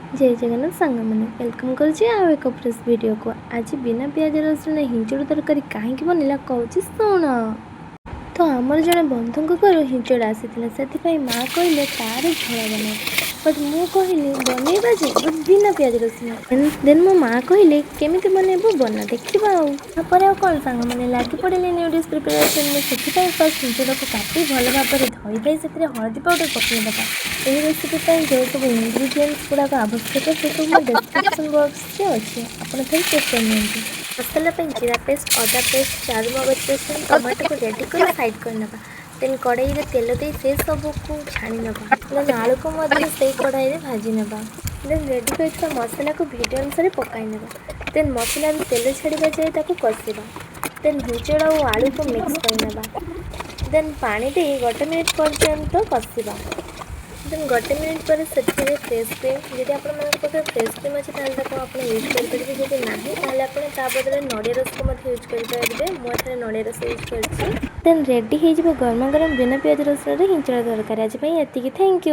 ଜୟ ଜଗନ୍ନାଥ ସାଙ୍ଗମାନେ, welcome କରୁଛି ଆଉ ଏକ ଫ୍ରେଶ୍ ଭିଡ଼ିଓକୁ। ଆଜି ବିନା ପିଆଜ ରସୁଣ ହିଞ୍ଚଡ଼ ତରକାରୀ କାହିଁକି ବନିଲା, କହୁଛି ଶୁଣ। ତ ଆମର ଜଣେ ବନ୍ଧୁଙ୍କ ଘରୁ ହିଞ୍ଚଡ଼ ଆସିଥିଲା। ସେଥିପାଇଁ ମା କହିଲେ ତାର ଝୋଳ ବନାଅ। ବଟ୍ ମୁଁ କହିଲି, ବନେଇବା ଯେ, ବଟ୍ ବିନା ପିଆଜ ରସୁଣ। ଦେନ୍ ମୋ ମା କହିଲେ, କେମିତି ବନେଇବୁ ବନା, ଦେଖିବା। ଆଉ ତାପରେ ଆଉ କ'ଣ ସାଙ୍ଗମାନେ, ଲାଗି ପଡ଼ିଲେ ନ୍ୟୁ ଡିସ୍ ପ୍ରିପାରେସନ୍ରେ। ସେଥିପାଇଁ ଫାର୍ଷ୍ଟ ହିଞ୍ଚଡ଼କୁ କାଟି ଭଲ ଭାବରେ ଧୋଇ ଧାଇ ସେଥିରେ ହଳଦୀ ପାଉଡ଼ର ପକାଇଦେବା। ଏହି ରେସିପି ପାଇଁ ଯେଉଁ ସବୁ ଇନଗ୍ରିଡ଼ିଏଣ୍ଟସ୍ ଗୁଡ଼ାକ ଆବଶ୍ୟକ, ସେସବୁ ମୋ ଡେସ୍କ୍ରିପସନ୍ ବକ୍ସରେ ଅଛି। ଆପଣ ଥରେ ଚେକ୍ କରିନିଅନ୍ତୁ। ମସଲା ପାଇଁ ଜିରା ପେଷ୍ଟ, ଅଦା ପେଷ୍ଟ, ଚାରୁମଗଜ ପେଷ୍ଟ, ଟମାଟୋକୁ ରେଡ଼ି କରି ସାଇଡ଼୍ କରିନେବା। ଦେନ୍ କଡ଼େଇରେ ତେଲ ଦେଇ ସେସବୁକୁ ଛାଣି ନେବା। ଦେନ୍ ଆଳୁକୁ ମଧ୍ୟ ସେଇ କଢ଼ାଇରେ ଭାଜି ନେବା। ଦେନ୍ ରେଡ଼ି କରିଥିବା ମସଲାକୁ ଭିଡ଼ିଓ ଅନୁସାରେ ପକାଇ ନେବା। ଦେନ୍ ମସଲାରୁ ତେଲ ଛାଡ଼ିବା ଯାଏ ତାକୁ କଷିବା। ଦେନ୍ ହିଞ୍ଚଡ଼ ଆଉ ଆଳୁକୁ ମିକ୍ସ କରିନେବା। ଦେନ୍ ପାଣି ଦେଇ ଗୋଟେ ମିନିଟ୍ ପର୍ଯ୍ୟନ୍ତ କଷିବା। ଦେନ୍ ଗୋଟେ ମିନିଟ୍ ପରେ ସେଥିରେ ଫ୍ରେଶ୍ କ୍ରିମ୍, ଯଦି ଆପଣମାନଙ୍କ ପାଖରେ ଫ୍ରେଶ୍ କ୍ରିମ୍ ଅଛି, ତାହେଲେ ତାକୁ ଆପଣ ୟୁଜ୍ କରିପାରିବେ। ଯଦି ନାହିଁ, ତାହେଲେ ଆପଣ ତା ବଦଳରେ ନଡ଼ିଆ ରସକୁ ମଧ୍ୟ ୟୁଜ୍ କରିପାରିବେ। ମୁଁ ଏଠାରେ ନଡ଼ିଆ ରସ ୟୁଜ୍ କରିଛି। ଦେନ୍ ରେଡ଼ି ହେଇଯିବ ଗରମା ଗରମ ବିନା ପିଆଜ ରସୁଣରେ ହିଞ୍ଚଡ଼ ତରକାରୀ। ଆଜି ପାଇଁ ଏତିକି। Thank you.